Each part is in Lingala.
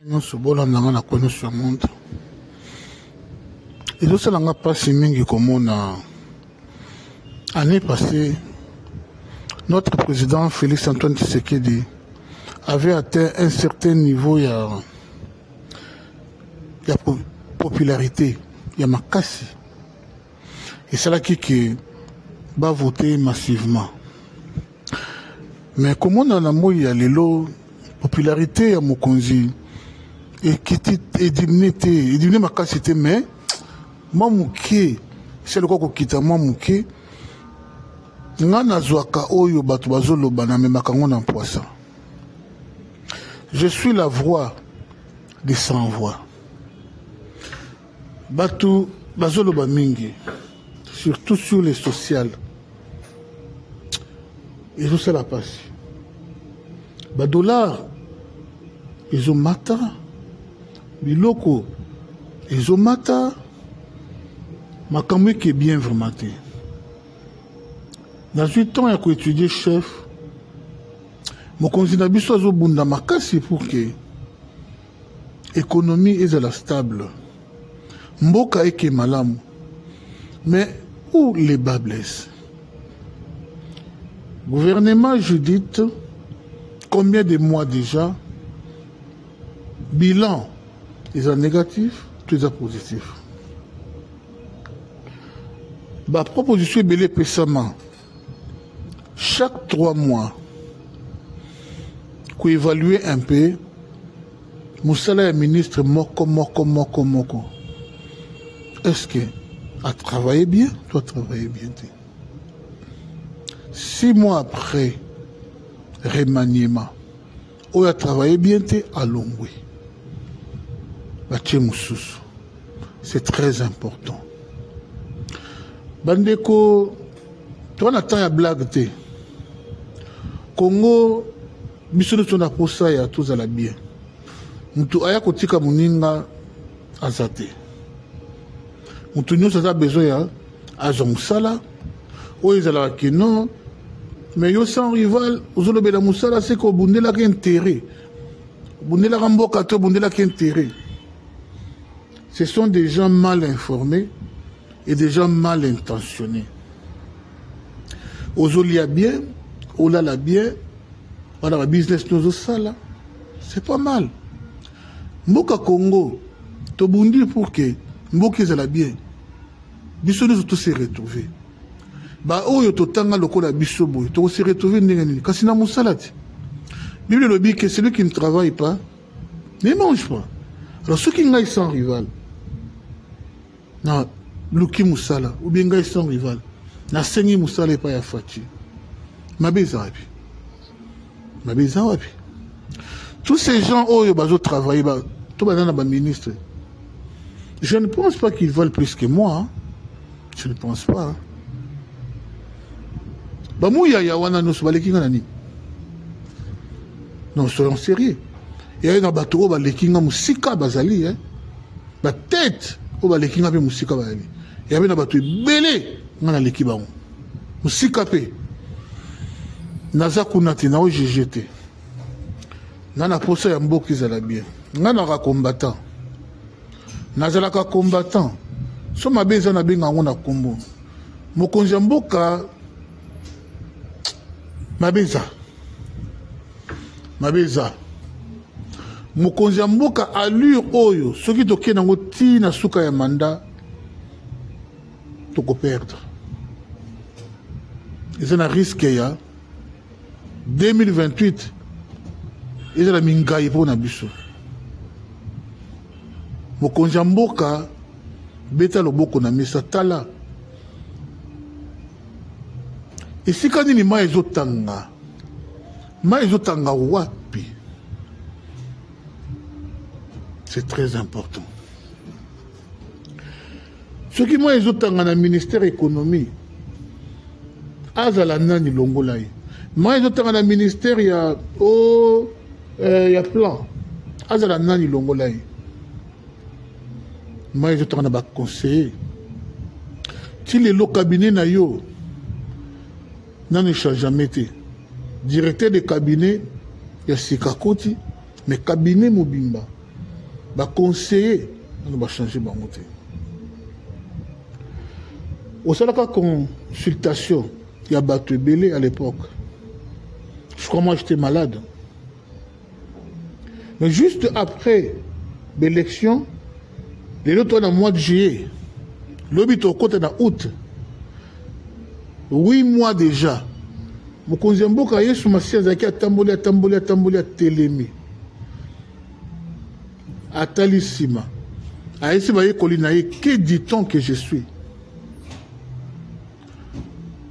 Nyonso bolanda nga na coin nyonso ya monde. Ezosala nga mpasi mingi komona année passée notre président Félix Antoine Tshisekedi avait atteint un certain niveau ya ya popularité ya makasi esalaki ke bavote massivement. Mais komona na moi ya lelo popularité ya mokonzi ekiti, edimine te, edimine makasi te, mais mwa moke se lokola kokita mwa moke. Nga nazwaka oyo bato bazoloba, namemaka yango na mpwasa. Je suis la voix des sans voix. Bato bazoloba mingi, surtout sur les sociales, ezosala mpasi. Badollar ezomata, biloko ezomata, makambo eke bien vraiment te. Nazwi temps ya koétudier chef mokonzi na biso azobunda makasi pour que économie ezala stable, mboka eke malamu. Mais où les bas blessent? Gouvernement Judith, combien de mois déjà? Bilan eza négatif to eza positif? Baproposition ebele epesama chaque 3 mois koévaluer un peu mosala ya ministre moko moko moko moko. Est-ce que a travaillé bien to a travaillé bien te? 6 mois après, remaniement. Oyo a travaillé bien te alongwe, batie mosusu. C'est très important, bandeko. Toza na temps ya blague te. Congo, biso nyonso na posa ya tozala bien. Moto aya kotika moninga aza te. Moto nyonso aza besoin ya azwa mosala oyo ezalaka ke non. Mais yo sans rival ozolobela mosala, seke obundelaka intérêt, obundelaka mboka te, obundelaka intérêt. Ce sont des gens mal informés et des gens mal intentionnés. Ozolia bien, olala bien, wana babusiness tozosala, c'est pas mal. Mboka Congo, tobundi pour que mboka ezala bien, biso nyonso tose retrouver. Baoyo totanga lokola biso boye, tokose retrouver ndenge nini? Kasi na mosala te. Bible elobi que celui qui ne travaille pas ne mange pas. Alors soki ngai sans rival na luki mosala, ou bien ngai sans rival nasengi mosala epai ya Fatshi, mabe eza wapi? Mabe eza wapi? Tous ces gens oyo bazotravaille to baza na baministre, je ne pense pas qu'ils veulent plus que moi, hein. Je ne pense pas, hein. Bamuyaya wana nyonso baleki nga na nini? Non, soyons sérieux. Eyayi na bato oyo baleki nga mosika bazali, hein. Batete oyo baleki nga mpe mosika bazali. Eya mpe na bato ebele nga naleki bango mosika mpe. Naza kuna te, naojuge te. Nga na posa ya mboka ezala bien. Nga naka combattant, nazalaka combattant. So mabe eza, nabenga yango na nkombo. Mokonzi ya mboka, mabe eza, mabe eza. Mokonzi ya mboka, allure oyo soki tokende yango ti na suka ya mandat, tokoperdre. Eza na risque ya 2028 ezala mingai mpo na biso. Mokonzi ya mboka, beta loboko na mesa. Tala esika nini mai ezotanga, mai ezotanga wapi? C'est très important. Soki mai ezotanga na ministère économie, azala nani longola ye? Mai ezotanga na ministère ya o ya plan, azala nani longola ye? Mai ezotanga na baconseiller. Ti lelo cabinet na yo nano echangeame te. Directeur de cabinet ya sika koti, mais cabinet mobimba. Baconseiller nano bachange bango te. Osalaka consultation ya bato ebele à l'époque. Je crois, moi, j'étais malade, mais juste après l'élection, lelo to na mois de juillet, lobi tokota na août, 8 mois déjà. Mokonzi ya mboka Yesu Masiya azalaki, atamboli, atamboli, atamboli, atelemi, atali nsima, ayesi bayekoli na ye: "Que dit-on que je suis?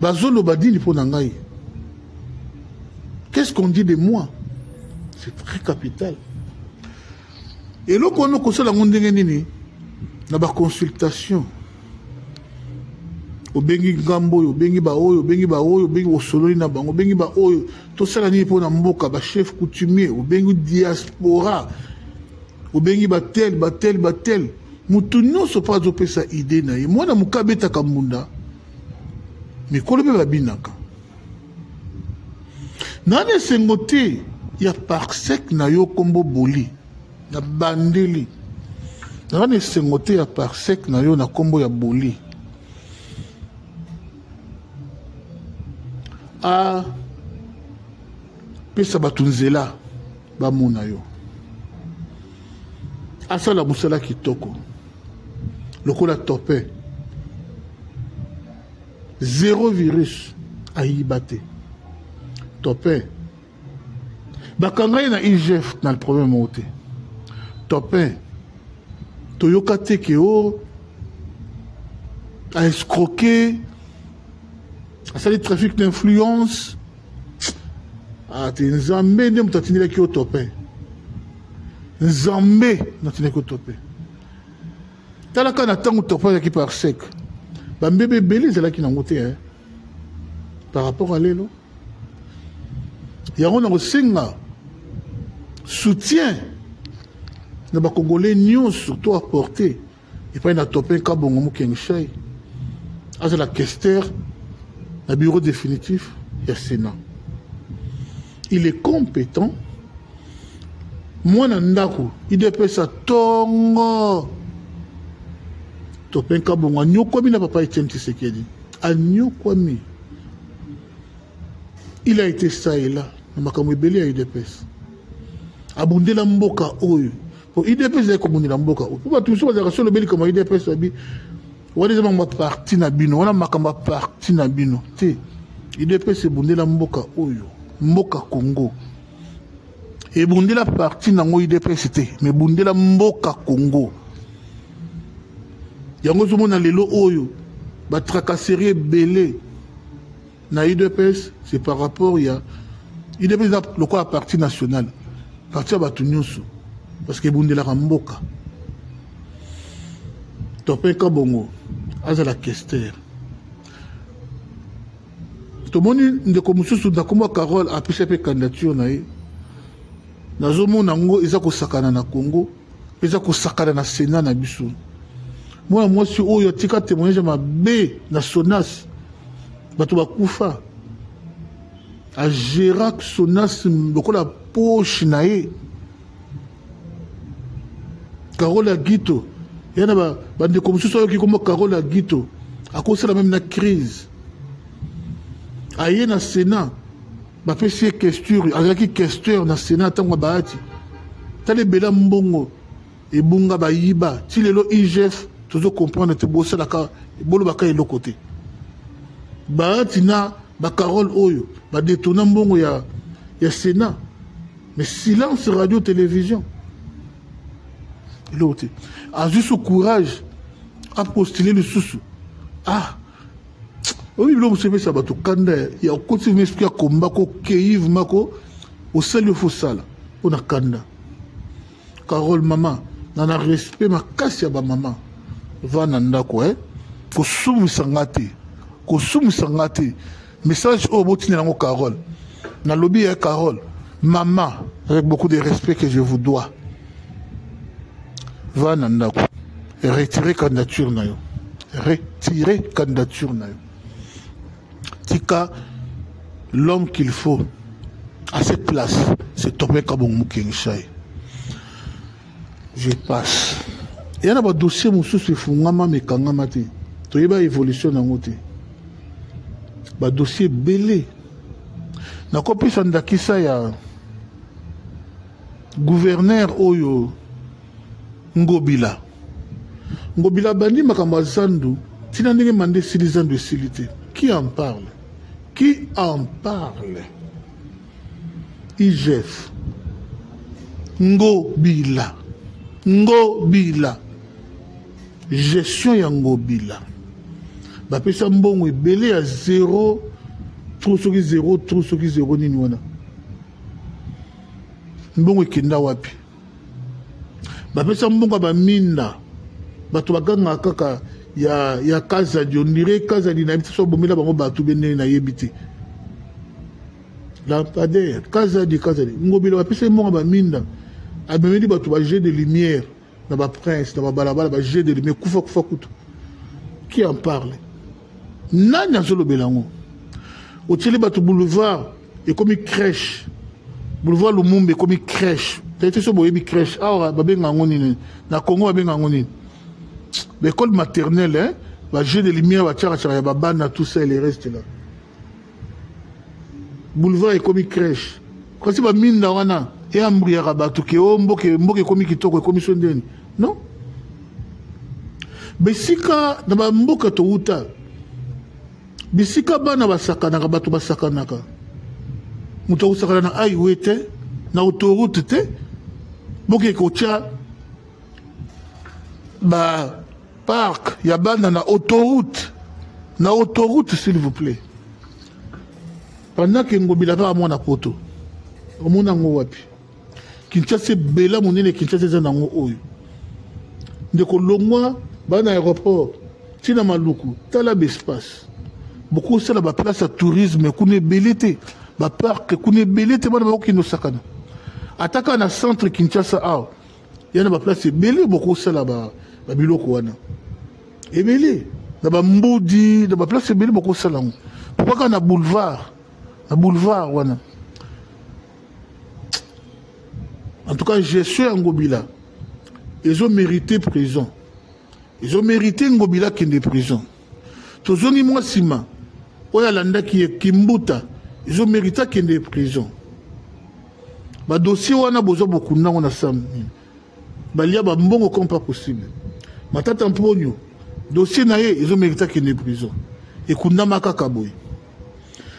Bazoloba nini mpo na ngai? Qu'est-ce qu'on dit de moi?" C'est très capital. Eloko wana okosala yango ndenge nini? Na baconsultation, obengi ngambo oyo, obengi baoyo, obengi baoyo, obengi, osololi na bango, obengi baoyo, tosala nini mpo na mboka, bachef coutumier, obengi diaspora, obengi batel, batel, batel, motu nyonso mpo azopesa idée na ye. Mwana moke abetaka mbunda, mikolo mpe babinaka. Nani esengo te ya parsec na yo nkombo boli na bandeli. Naza na esengo te ya parsec na yo na nkombo ya boli. Apesa bato nzela bamona yo, asala mosala kitoko lokola tope zéro virus, ayiba te. Tope bakanga ye na IGF na problème moko te. Tope toyoka te ke o aescroquer, asali trafic d'influence. Ate Nzambe nde moto atindelaki yo tope, Nzambe natindaki yo tope. Talaka na ntango tope azalaki parsec, bambebe ebele ezalaki nango te par rapport à lelo. Yango na kosenga soutien na Bakongolais nyonso to apporter epai na Topin Kabongo Mokenge Shai, azala questeur na bureau définitif ya Sénat. Il est compétent. Mwana ndako UDPS ntongo, Topin Kabongo anyokwami na papa Etienne Tshisekedi, anyokwami. Il a été ça et là na makambo ebele ya UDPS. Abundela mboka oyo po UDPS ezali kobundela mboka oyo, po bato mosusu bazalaka so olobeli kama UDPS, babi wana eza makambo ya parti na bino, wana makambo ya parti na bino te. UDPS ebundela mboka oyo, mboka Congo. Ebundela parti nango UDPS te, mais ebundela mboka Congo. Yango ozomona lelo oyo batracasserie ebele na UDPS, c'est par rapport ya UDPS eza lokola parti national, parti ya bato nyonso, parce que ebundelaka mboka. Topeka bongo azala questeur. Tomoni ndeko mosusu na kombo Carole apesa mpe candidature na ye. Nazomona yango eza kosakana na Congo, eza kosakana na Sénat na biso. Mwana mwasi oyo atika témoignage ya mabe na Sonas, bato bakufa. Agéra Sonas lokola poche na ye. Carole Agito ya na bandeko mosusu ayoki kombo Carole Agito, akosala même na crise. Aye na Sénat, bapesi ye questure, azalaki questeur na Sénat ntango Bahati. Tala ebela mbongo ebunga, bayiba. Ti lelo IGF tozocomprendre te, bosalaka, bolobaka eloko te. Bahati na bacarole oyo badétourna mbongo ya Sénat, mais silence radio télévision, eloko te. Azwi so courage, apostule lisusu. Ah, oyebi biloko mosusu epesa bato kanda ya okoti vraimen esprit ya komba, kokei vraimen ko osali ofo osala mpo na kanda. Carole, mama na respect makasi ya bamama, va na ndako, eh? Kosumisa nga te, kosumisa nga te. Message oyo botindela yango Carole, nalobi ya Carole, mama, avec beaucoup de respect que je vous dois, va na ndako, retirer candidature na yo, retirer candidature na yo. Tika l'homme qu'il faut à cette place, c'est Topin Kabongo Mukengishai. Je passe. Eya na badossier mosusu efungama mekangama te, toyeba évolution nango te. Badossier ebele. Nakopesa ndakisa ya gouverneur oyo Ngobila. Ngobila abandi makambo ya zandu ntina ndenge manda esili, zandu esili te. Qui en parle? Qui en parle? IGF. Ngobila. Ngobila. Gestion ya Ngobila. Bapesa mbongo ebele ya 0 trou soki 0 trou soki 0 nini wana. Mbongo ekenda wapi? Bapesa mbongo ya baminda. Bato bagangaka kaka ya Kazadi, on dirait Kazadi na biso bomela bango bato be ndenge nayebi te. Lampadaire, Kazadi, Kazadi. Ngobila bapesa mbongo ya baminda. Amemeli bato ba jeu de lumière na ba prince, na ba balabala, ba jeu de lumière, kufa kufa kutu. Qui en parle? Nani azolobela yango? Otieli bato boulevard ekomi crèche. Boulevard Lumumba ekomi crèche. Peut-être so boyebi crèche. Awa babenga yango nini? Na Congo babenga yango nini? L'école maternelle, hein? Ba jeu de lumière, ba tchara tchara ya ba bana, tout ça et les restes là. Boulevard ekomi crèche. Kasi ba minda wana e ambriaka bato ke o mboke mboke ekomi kitoko ekomi so ndeni. Non? Besika na ba mboka towuta, bisika bana basakanaka, bato basakanaka. Moto akosakana na highway te, na autoroute te, boke kotia ba parc ya bana na autoroute, na autoroute s'il vous plaît. Pendant que Ngobila kaka mwana poto, omona yango wapi? Kinshasa ebela monene, Kinshasa eza nango oyo. Ndeko longwa bana aéroport tina Maluku, tala l'espace. Bokosala ba place ya tourisme kuna ebele te, ba parc kuna ebele te, bana bakokende osakana. Ata kaka na centre Kinshasa awa, ya na ba place ebele bokosala ba biloko wana. Ebele na ba mbudi, na ba place ebele bokosala yango. Pourquoi kaka na boulevard? Na boulevard wana. En tout cas, gestion ya Ngobila, ils ont mérité prison. Ils ont mérité Ngobila qui est de prison. Tozongi mwa sima, oyo alandaki ye Kimbuta, ils ont mérité qui est de prison. Ba dossier wana bozo bokunda ngo na sam. Balia ba mbongo comme pas possible. Matata Mponyo, dossier na ye, ils ont mérité qui est de prison. Ekunda makaka boye.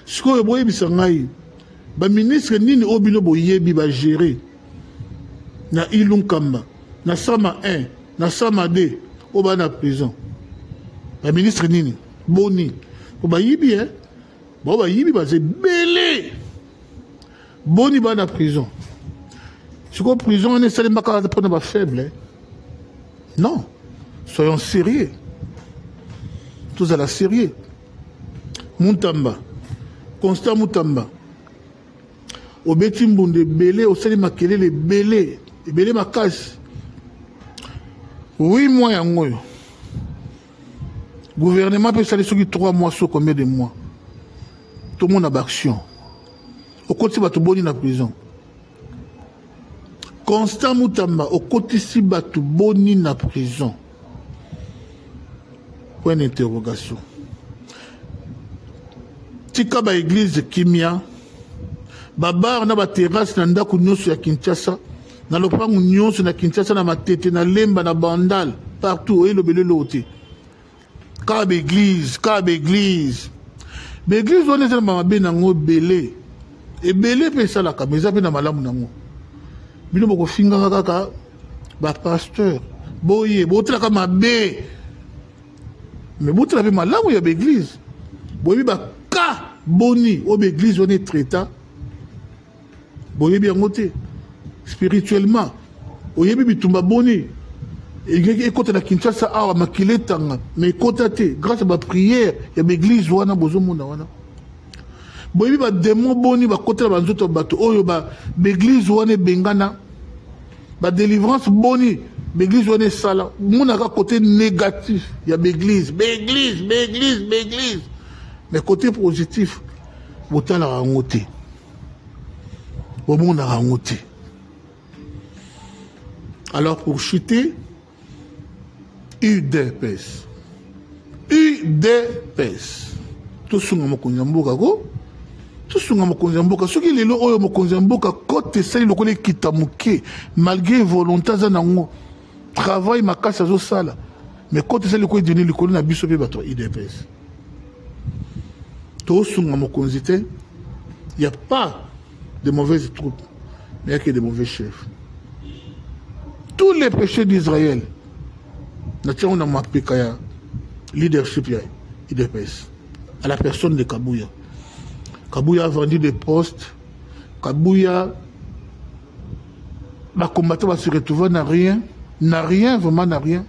Sikoyo boyebisa ngai, ba ministre nini oyo bino boyebi ba gérer na Ilunkamba, na Sama 1, na Sama 2, oyo ba na prison. Ba ministre nini? Boni. Po ba yibi, hein? Ba ba yibi ba ebele. Boni ba na prison. Sikoyo prison wana esalemaka mpona ba faible, hein? Non. Soyons sérieux. Tous à la sérieux. Mutamba, Constant Mutamba, obeti mbunde ebele, osali makelele ebele, ebele makasi. 8 mois yango oyo. Gouvernement pe esali soki 3 mois, so combien de mois? Tout le monde a action. Okoti bato boni na prison. Constant Mutamba, okotisi bato boni na prison. Point d'interrogation. Tika ba église kimia, ba bar na ba terrasse na ndako nyonso ya Kinshasa, na lopango nyonso na Kinshasa, na Matete, na Lemba, na Bandal, partout oyelobele lote. Kaka ba église, kaka ba église. Ba église wana eza na mabe nango ebele. Ebele pe esalaka, mais eza pe na malamu nango. Bino bokofingaka kaka ba pasteur, boye botelaka mabe. Mais botela pe malamu ya ba église. Boyebi ba cas boni oyo ba église wana etraita. Boyebi yango te. Spirituellement, oyebi bitumba boni elingaki ekota na Kinshasa awa makila etanga, mais ekota te grâce à ba prière ya ba église wana bozomona wana. Boyebi ba démon boni bakotela ba nzoto ya bato oyo ba église wana ebengana, ba délivrance boni ba église wana esala. Monaka côté négatif ya ba église, ba église, ba église, ba église, mais côté positif botalaka yango te, bomonaka yango te. Alors pour chuter, UDPS. UDPS. Tosunga mokonzi ya mboka ko. Tosunga mokonzi ya mboka. Soki lelo oyo mokonzi ya mboka kote esali lokola ekita moke malgré volonté aza nango travail makasi azosala mais kote esali lokola edini likolo na biso mpe bato ya UDPS. Tosunga mokonzi te. Il n'y a pas de mauvaises troupes, mais il n'y a que de mauvais chefs. Tous les péchés d'Israël, nous avons mapeka leadership ya UDPS à la personne de Kabuya. Kabuya a vendu des postes. Kabuya, ba combattant va se retrouver n'a rien, n'a rien, vraiment n'a rien.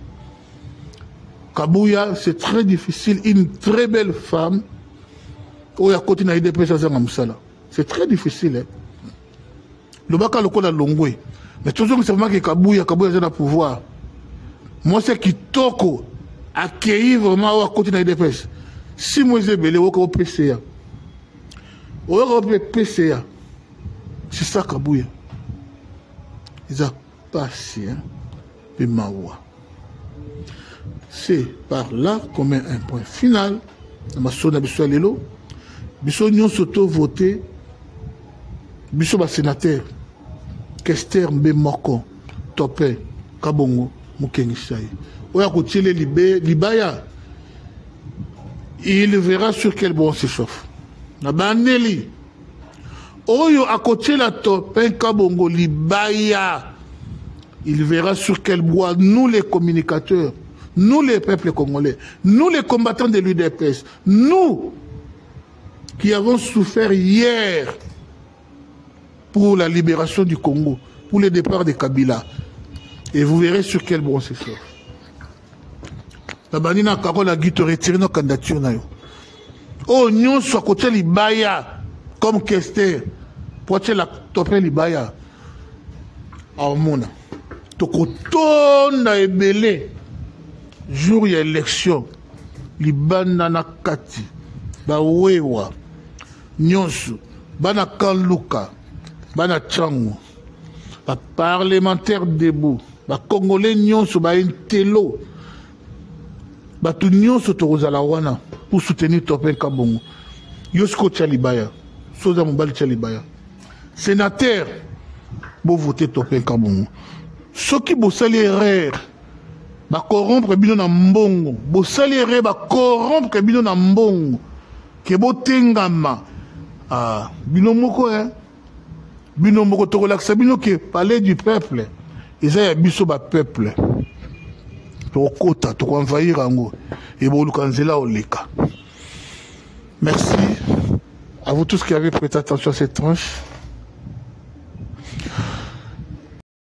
Kabuya, c'est très difficile, une très belle femme. Oyo akoti na UDPS azanga mosala. C'est très difficile. Hein? Lobaka lokola longwe. Mais toujours c'est vraiment que Kabuya, Kabuya aza na pouvoir. Moi c'est kitoko accueilli vraiment oyo akoti na UDPS. Si moi ebele oyoka o PCA. Oyoka o PCA. C'est ça Kabuya. Eza pasi hein. Pe mawa. C'est par là qu'on met un point final. Na masolo na biso ya lelo. Biso nyonso to voter biso ba sénateur Kester Mbe Moko Topin Kabongo Mukengi Shayi. Oyo akotiele libaya, il verra sur quel bon s'échauffe. Na bandeli oyo akotiela Topin Kabongo libaya, il verra sur quel bois nous les communicateurs, nous les peuples congolais, nous les combattants de l'UDPS, nous qui avons souffert hier pour la libération du Congo, pour le départ de Kabila. Et vous verrez sur quel bon s'échauffe. La banina Carole a dit te retirer nos candidatures. Oh, nous sommes côté libaya, comme Kester, pour la topé libaya. Amona. Tokotonda ebele jour ya élection libanda na kati bawewa nyonso bana Kanluka bana Tchango ba parlementaire debout ba congolais nyonso ba intello bato nyonso tokozala wana pour soutenir Topin Kabongo. Yo siko tia libaya soza mobali tia libaya sénateur bo voter Topin Kabongo. Soki bosali erreur ba corrompre bino na mbongo, bosali erreur ba corrompre bino na mbongo ke botengama ah, bino moko hein bino moko tokolakisa bino ke palais du peuple eza ya biso ba peuple tokokota tokoenvahir yango eboluka nzela oleka. Merci à vous tous qui avez prêté attention à cette tranche.